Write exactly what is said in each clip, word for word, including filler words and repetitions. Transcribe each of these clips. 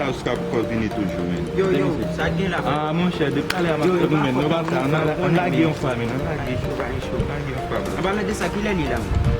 Oscar poko vini toujou, men. Yo, yo, sa gen la, frè? Ah, monchè, depi talè a m ap tann ou, men. Nou pa sa, ann lage yon fwa, men, ann lage. Pa gen cho, pa gen cho, pa gen fwa, bro. An palan de sa, kilè li la, men?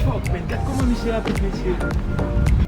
Fòk, men, gad kòman misye rapid, mesye.